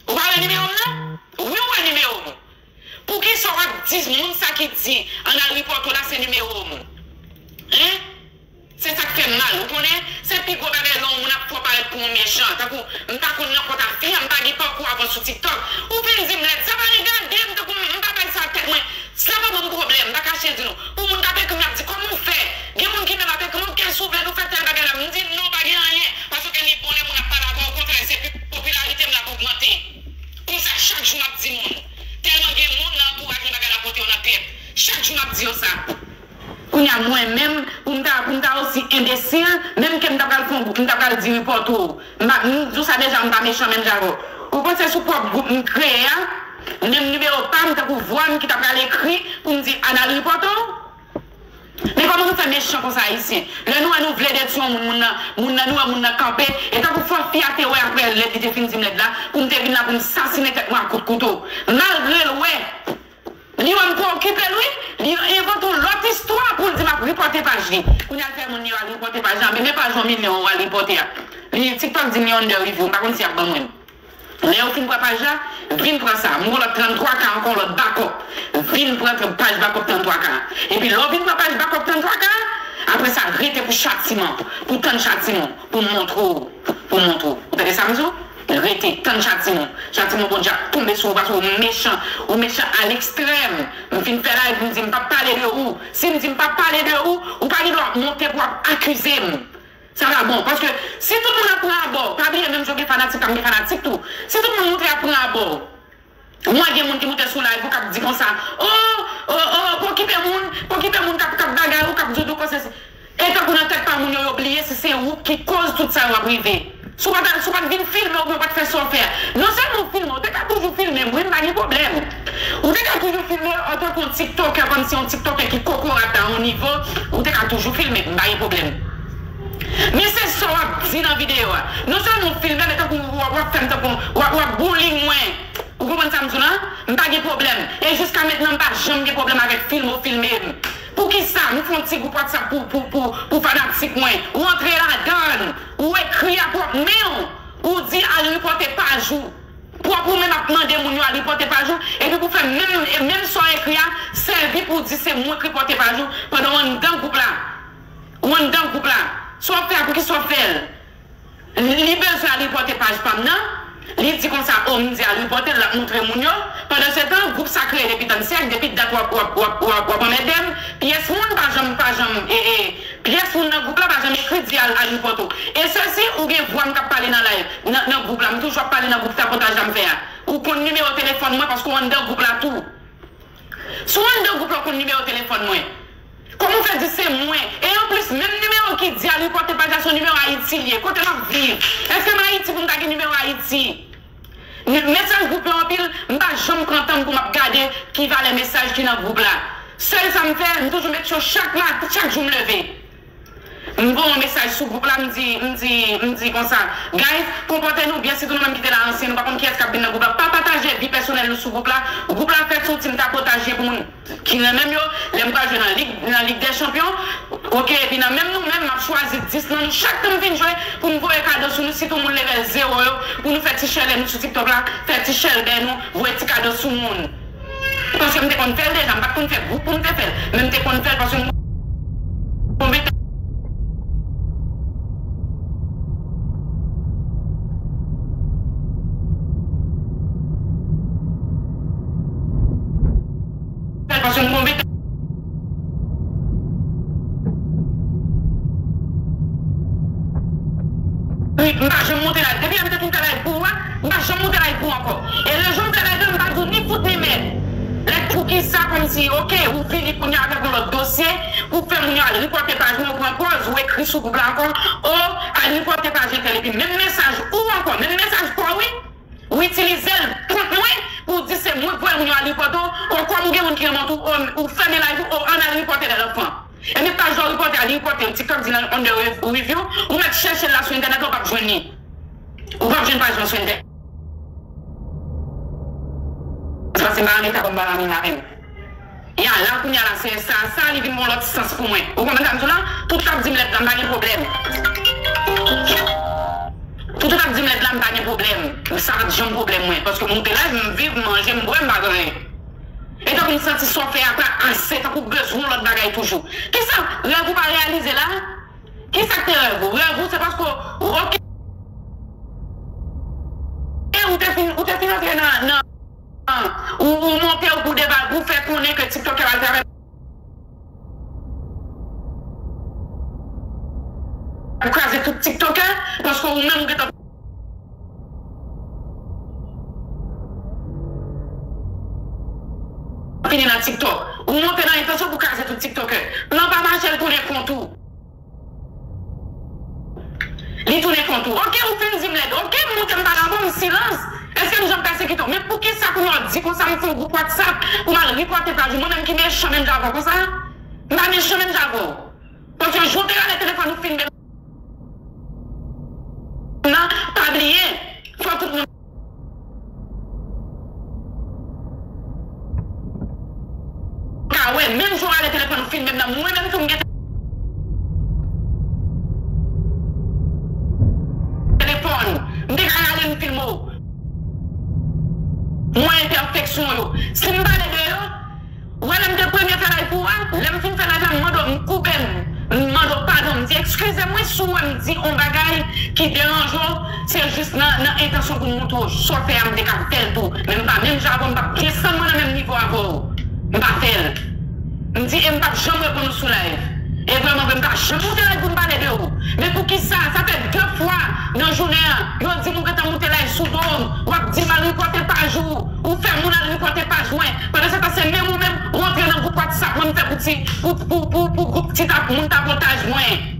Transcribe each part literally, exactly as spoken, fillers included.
Ou pa wè nimewo m nan? Wi, ou wè nimewo m. Poukisa w ap di moun sa ki di ann al ripòte w la se nimewo w? Hein? Se sa k fè m mal, ou konnen? Se pi gwo bagay lè yon moun ap fè w parèt pou yon mechan. Tankou, m pa konn rankontre fi a, m pa gen pakou avan sou TikTok. Ou vin di m lèd, sa pa regade m, tankou m pa bay sa tèt mwen. Sa pa ban m pwoblèm, m pa kache di nou. Pou moun k ap ekri m, y ap di, "Kòman w fè?" Gen moun ki menm ap ekri m, "Ok, si w vle nou fè tèl bagay la." M di, "Non, pa gen anyen." Paske li bon lè moun ap pale avè w, okontrè, se pi popilarite m l ap ogmante. Konsa, chak jou m ap di moun. Tèlman gen moun nan antouraj mwen bagay la pote yo nan tèt. Chak jou m ap di yo sa. Kounye a, mwen menm, pou m ta, pou m ta osi enbesil, menm ke m ta pral fè yon gwoup, m ta pral di ripòte w. M pa, m di w sa deja, m pa mechan menm jan avè w. Ou panse sou pwòp gwoup m kreye a, menm nimewo pa m, tankou vwa m ki ta pral ekri pou m di, "Ann al ripòte w"? Men kòman nou fè mechan konsa, Ayisyen? Lè nou wè nou vle detwi yon moun, moun nan, moun nan, nou wè moun nan kanpe, e tankou fò fi a te wè apre lèd li te fin di m lèd la, pou m te vin la pou m sasinen tèt mwen ak kout kouto. Malgre l wè, li wè m preokipe l, wi, li envante yon lòt istwa pou l di m ap ripòte paj li. Kounye a l fè moun yo al ripòte paj la, men, men paj yon milyon ou al ripòte a. Li, TikTok di m li under review, m pa konn si y ap ban mwen l. Lè yo fin pran paj la, vin pran sa. M gon lòt tranntwa K ankò, lòt backup. Vin pran tr-, paj backup tranntwa K. Epi lè w vin pran paj backup tranntwa K, apre sa, rete pou chatiman, pou tann chatiman, pou m montre w, pou m montre w. Ou tande sa m di w? Rete, tann chatiman. Chatiman Bondye ap tonbe sou ou, paske ou mechan, ou mechan a lekstrèm. M fin fè live, m di m p ap pale de ou. Si m di m p ap pale de ou, ou pa gen dwa ap monte pou w ap akize m. Sa pa bon, paske si tout moun ap pran abò, pa bliye menm jan w gen fanatik, pa m gen fanatik tou. Si tout moun montre ap pran abò, mwen gen moun ki monte sou live ou k ap di konsa, "Oh, oh, oh, pa okipe moun, pa okipe moun k ap, k ap bagay ou, k ap doudou konsa." E tankou nan tèt pa moun yo, yo bliye si se ou ki koz tout sa yo ap rive. Si w pa t, si w pa t vin filme oubyen w pa t fè sa w fè a. Non sèlman w filme, w te ka toujou filme m, wi, m pa gen pwoblèm. Ou te ka toujou filme antanke yon tiktokè, kòmsi yon tiktokè ki kokorat a yon nivo, ou te ka toujou filme m, m pa gen pwoblèm. Men se sa w ap di nan videyo a. Non sèlman w filme m, men tankou w ap, w ap fè m tankou w ap, w ap bullying mwen. Ou konprann sa m di w la? M pa gen pwoblèm. E jiska mentnan, m pa janm gen pwoblèm avèk filme w filme m. Poukisa? M fè yon ti gwoup WhatsApp pou, pou, pou, pou fanatik mwen. Ou antre ladan l. Ou ekri a pwòp men w. Ou di al ripòte paj ou. Pwòp ou menm ap mande moun yo al ripòte paj ou. Epi pou fè menm, menm sa w ekri a, sèvi pou w di se mwen k ripòte paj ou pandan w anndan gwoup la. Ou anndan gwoup la. Sa w ap fè a, poukisa w ap fè l? Li bezwen al ripòte paj pa m nan. Li di konsa, o, m di al ripòte l, l ap montre moun yo. Pandansetan, gwoup sa kreye depi tann syèk, depi dat w ap, w ap, w ap, w ap, w ap anmède m. Pyès moun pa janm, pa janm, e, e, pyès moun nan gwoup la pa janm ekri di al, al ripòte w. E sesi, ou gen vwa m k ap pale nan live, nan, nan gwoup la. M toujou ap pale nan gwoup tapotaj la m fè a. Ou konn nimewo telefòn mwen paske w anndan gwoup la tou. Si w anndan gwoup la, w konn nimewo telefòn mwen. Kòman w fè di se mwen? E anplis, menm nimewo ki di al ripòte paj la, se yon nimewo Ayiti l ye. Kote m ap viv? Èske m Ayiti pou m ta gen nimewo Ayiti? Ni-, mesaj gwoup yo anpil, m pa janm pran tan m pou m ap gade ki valè mesaj ki nan gwoup la. Sèl sa m fè, m toujou met yo chak maten, chak jou m leve. M voye yon mesaj sou gwoup la, m di, m di, m di konsa, "Guys, konpòte nou byen, sitou nou menm ki te la ansyen, nou pa konn kiyès k ap vin nan gwoup la. Pa pataje vi pèsonèl nou sou gwoup la. Gwoup la fèt se yon team tapotaj ye pou moun ki renmen m yo. Lè m pral jwe nan lig, nan Lig dè Chanpyon, oke, epi nan menm nou menm, m ap chwazi dis nan nou. Chak tan m fin jwe, pou m voye kado sou nou, sitou moun level zewo yo, pou nou fè ti chèlè nou sou TikTok la, fè ti chèlbè nou, voye ti kado sou moun." Paske m te konn fè l deja, m pa t konn fè gwoup pou m te fè l, men m te konn fè l paske m konvenk fè l paske m konvenk Wi, m pa janm monte live. Depi lè m te fin fè live pou ou a, m pa janm monte live pou ou ankò. E lè jan m fè live la, m pa di w ni fout ni mèd. Like, poukisa kòmsi, oke, ou vini kounye a avèk yon lòt dosye, ou fè moun yo al ripòte paj mwen, ou pran pòz, ou ekri sou gwoup la ankò, o, al ripòte paj entèl, epi menm mesaj ou ankò, menm mesaj pa w, wi. Ou itilize l kont mwen pou w di se mwen k voye moun yo al ripòte w. Ou kwè m ou gen moun ki renmen w tou, ou, ou fèmen live ou, ou ann al ripòte lè l ap pran. Ebyen paj la w ripòte a, li ripòte l, TikTok di nan under review, ou mèt chèche l la sou entènèt la, ou p ap jwenn li. Ou p ap jwenn paj la sou entènèt. Se paske m pa renmen ta kòm pa renmen la menm. Ya, la kounye a la, se sa, sa li vin yon lòt sans pou mwen. Ou konprann sa m di w la? Tout k ap di m lèd la, m pa gen pwoblèm. Ou te t ap di m lèd la, m pa gen pwoblèm. Sa pa t janm pwoblèm mwen. Paske m moute live, m viv, m manje, m bwè, m pa gen anyen. E tankou m santi sa w fè a pa ase, tankou w bezwen yon lòt bagay toujou. Kisa? Rèv ou pa reyalize la? Kisa k te rèv ou? Rèv ou se paske, oke, ou te fin, ou te fin antre nan, nan, ou, ou monte, ou pou deba, pou fè konnen ke TikTok yo al travay. Ou kraze tout TikTokè, paske ou menm ou gentan fini nan TikTok. Ou monte nan entansyon pou kraze tout TikTokè. Plan pa mache, l tounen kont ou. Li tounen kont ou. Oke, ou fin di m lèd. Oke, m monte, m pale avè w, m silans. Èske m janm pèsekite w? Men poukisa kounye a w di konsa m fè yon gwoup WhatsApp pou m al ripòte paj ou? Mwen menm ki mechan menm jan avè w konsa? M pa mechan menm jan avè w. Paske jan w te rale telefòn ou fin menm nan, pa bliye, fò tout moun ka wè, menm jan w rale telefòn ou fin menm nan, mwen menm tou m gen telefòn, m te ka rale m filme w. Mwen enpèfeksyon yo. Si m pale de yo, ou wè lè m te premye fè live pou ou a, lè m fin fè live la, m mande w, m koupe m, m mande w padon, m di, "Eskize m wi si w wè m di yon bagay ki deranje w, se jis nan, nan entansyon pou m montre w sa w fè a, m te ka fè l tou. Men m pa menm jan avè w, m p ap desann mwen nan menm nivo avè w. M pa fè l." M di, e m p ap janm reponn ou sou live. E vrèman vre, m pa janm moute live pou m pale de ou. Men poukisa, sa fè de fwa nan jounen an, yo di m ou gentan moute live sou do m, w ap di m al ripòte paj ou, ou fè moun al ripòte paj mwen. Pandan se tan, se menm ou menm, ou antre nan gwoup WhatsApp mwen, m fè pou ti, pou, pou, pou, pou gwoup ti tap, moun tapotaj mwen.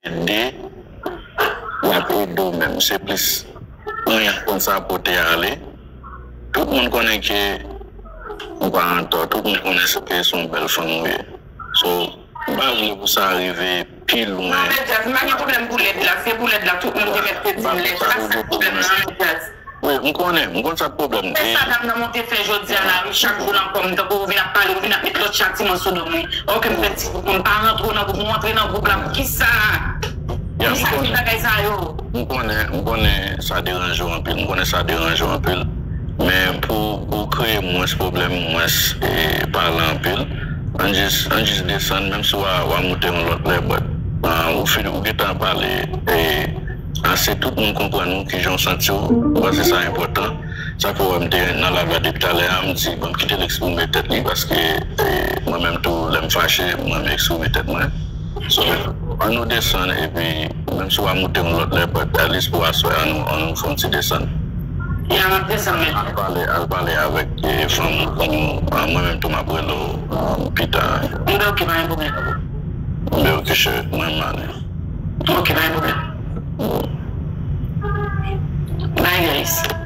Ede, y ap ede w menm. Se plis anyen konn sa pote ale. Tout moun konnen ke ou pa antò. Tout moun konnen se ke se yon bèl fanm ou ye. So, m pa vle pou sa rive pi lwen. Non, men Jazz, m pa gen pwoblèm pou lèd la. Se pou lèd la, tout moun te mèt te di m lèd. Se pa sa pwoblèm nan, men Jazz. Wi, m konnen, m konn sa k pwoblèm. Se sa dam nan monte fè jodi a la, wi, chak jou nan kò m, tankou ou vin ap pale, ou vin ap met lòt chatiman sou do m, wi. Oke, m fè ti gwoup, m pa rantre w nan gwoup, ou antre nan gwoup la, poukisa? Ya, m konnen. Poukisa ki bagay sa yo? M konnen, m konnen sa deranje w anpil, m konnen sa deranje w anpil. Men pou, pou kreye mwens pwoblèm, mwens, e, pale anpil, ann jis, ann jis desann, menm si w a, w a moute yon lòt lè, but, ah, ou fin, ou gentan pale, e, ase tout moun konprann ou, kijan w santi w, ou panse sa enpòtan. Sa fè w wè m te nan live la depi talè a, m di, bon, m kite l eksprime tèt li, paske, e, mwen menm tou, lè m fache, m renmen eksprime tèt mwen. So, ann nou desann, epi, menm si w a moute yon lòt lè, but at least pou aswè, ann nou, ann nou fè yon ti desann. Ya, m ap desann, men. Al pale, al pale avèk, e, fanm ou, fanm ou, ah, mwen menm tou, m ap rele w, ah, pita. Enben, oke, pa gen pwoblèm. Enben, oke, cheri, mwen, m ale. Oke, pa gen pwoblèm. Bye, guys.